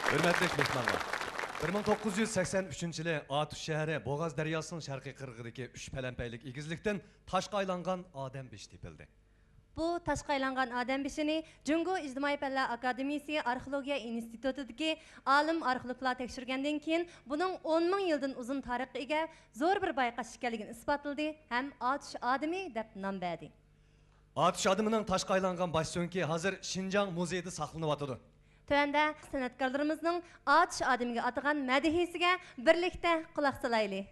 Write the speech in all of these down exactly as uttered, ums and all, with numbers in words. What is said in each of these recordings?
ھۆرمەتلىك مېھمانلار! بىر مىڭ توققۇز يۈز سەكسەن ئۈچىنچى يىلى ئاتۇش شەھىرى بوغاز دەرياسىنىڭ شەرقىي قىرغىقىدىكى ئۈچ پەلەمپەيلىك ئېگىزلىكتىن تاشقا ئايلانغان ئادەم بېشى تېپىلدى. بۇ تاشقا ئايلانغان ئادەم بېشىنى جۇڭگو ئىجتىمائىي پەنلەر ئاكادېمىيىسى ئارخېئولوگىيە ئىنستىتۇتىدىكى ئالىم ئارخېئولوگلار تەكشۈرگەندىن كېيىن، بۇنىڭ ئون مىڭ يىلدىن ئۇزۇن تارىخقا ئىگە زور بىر بايقاش ئىكەنلىكىنى ئىسپاتلىدى ھەم ئاتۇش ئادىمى دەپ نام بەردى. ئاتۇش ئادىمىنىڭ تاشقا ئايلانغان باش سۆڭىكى ھازىر شىنجاڭ مۇزېيىدا ساقلىنىۋاتىدۇ. تۆۋەندە سەنئەتكارلىرىمىزنىڭ ئاتۇش ئادىمىگە ئاتىغان مەدھىيىسىگە بىرلىكتە قۇلاق سالايلى.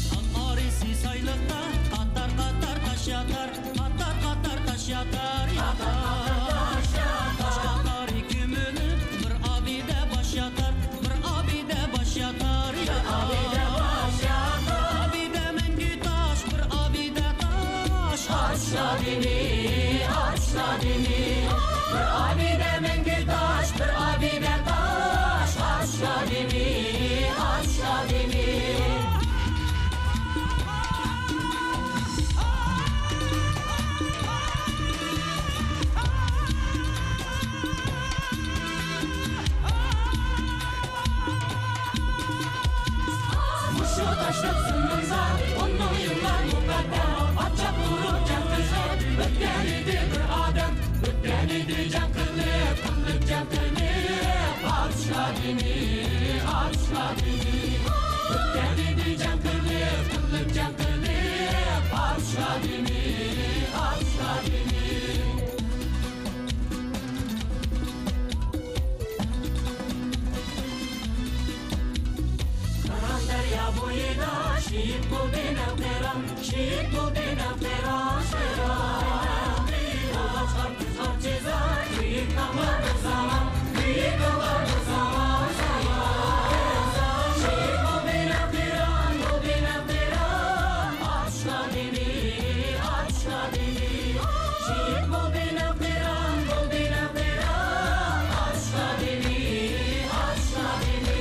تاغ ئارىسى سايلىقتا قاتار-قاتار تاش ياتار، قاتار-قاتار تاش ياتار، ياتار. تاش قاتارى كۆمۈلۈپ، بىر ئابىدە باش ياتار، بىر ئابىدە باش ياتار، ياتار. ئابىدە مەڭگۈ تاش، بىر ئابىدە تاش. ئاتۇش ئادىمى، ئاتۇش ئادىمى. بىر ئابىدە مەڭگۈ تاش، بىر ئابىدە تاش. ئاتۇش ئادىمى، ئاتۇش ئادىمى. مۇشۇ تاشلىق زېمىندا ئون مىڭ يىللار مۇقەددەم ئاچچىق ئۇرۇپ جەڭ قىلىپ ئۆتكەن ئىدى بىر ئادەم. ئۆتكەن ئىدى جەڭ قىلىپ، قىلىپ جەڭ قىلىپ، ئاتۇش ئادىمى، ئاتۇش ئادىمى. ئۆتكەن ئىدى جەڭ قىلىپ، قىلىپ جەڭ قىلىپ، ئاتۇش ئادىمى، ئاتۇش ئادىمى. قىران دەريا بويىدا شېھىت بولدى نەۋ قىران، شېھىت بولدى نەۋ قىران، قىران. يولغا چىقار قىزغىن چىزار، بۈيۈك تاغلار بىر زامان، بۈيۈك تاغلار بىر زامان، زامان. شېھىت بولدى نەۋ قىران، بولدى نەۋ قىران، ئاتۇش ئادىمى، ئاتۇش ئادىمى. شېھىت بولدى نەۋ قىران، بولدى نەۋ قىران، ئاتۇش ئادىمى، ئاتۇش ئادىمى.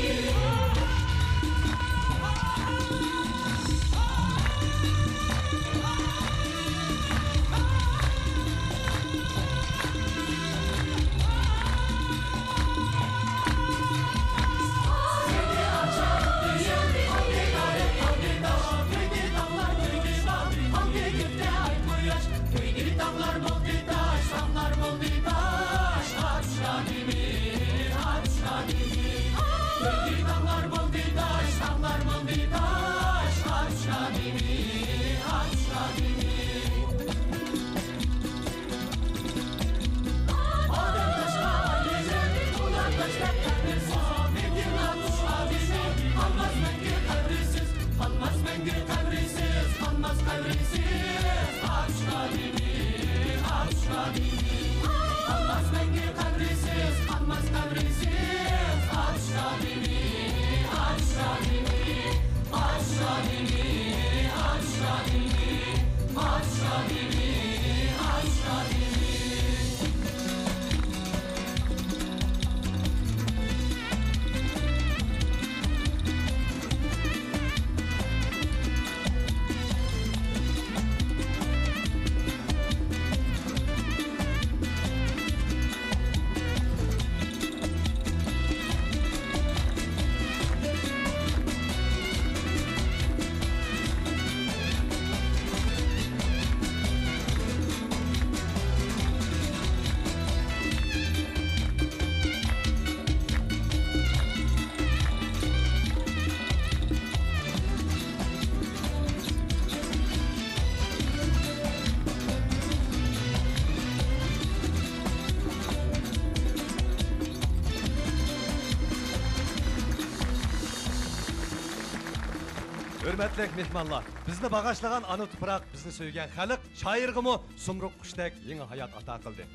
ھۆرمەتلىك مېھمانلار، بىزنى باغاشلىغان ئانا تۇپراق، بىزنى سۆيگەن خەلق شائىرغىمۇ سۇمرۇق قۇشتەك يېڭى ھايات ئاتا قىلدى.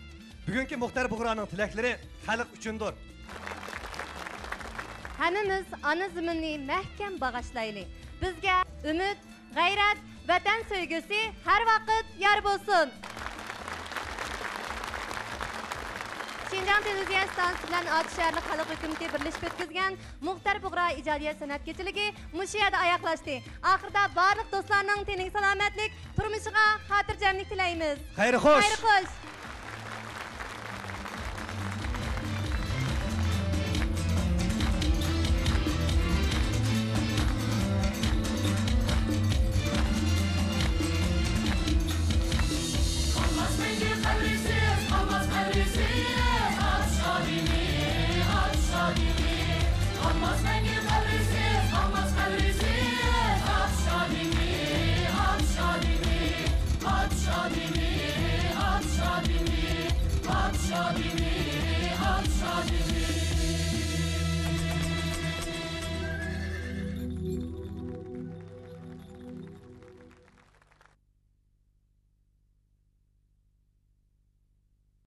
بۈگۈنكى مۇختەر بۇغرانىڭ تىلەكلىرى خەلق ئۈچۈندۇر. ھەممىمىز ئانا زېمىننى مەھكەم باغاشلايلى. بىزگە ئۈمىد، غەيرەت، ۋەتەن سۆيگۈسى ھەر ۋاقىت يار بولسۇن! شىنجاڭ تېلېۋىزىيە ئىستانسىسى بىلەن ئاكا شەھەرلىك خەلق ھۆكۈمىتى بىرلىشىپ ئۆتكۈزگەن مۇختەر بۇغرا ئىجادىيەت سەنئەت كېچىلىكى مۇشۇ يەردە ئاياغلاشتى. ئاخىرىدا بارلىق دوستلارنىڭ تېنىگە سالامەتلىك، تۇرمۇشىغا خاتىرجەملىك تىلەيمىز. خەير خوش! خەير خوش!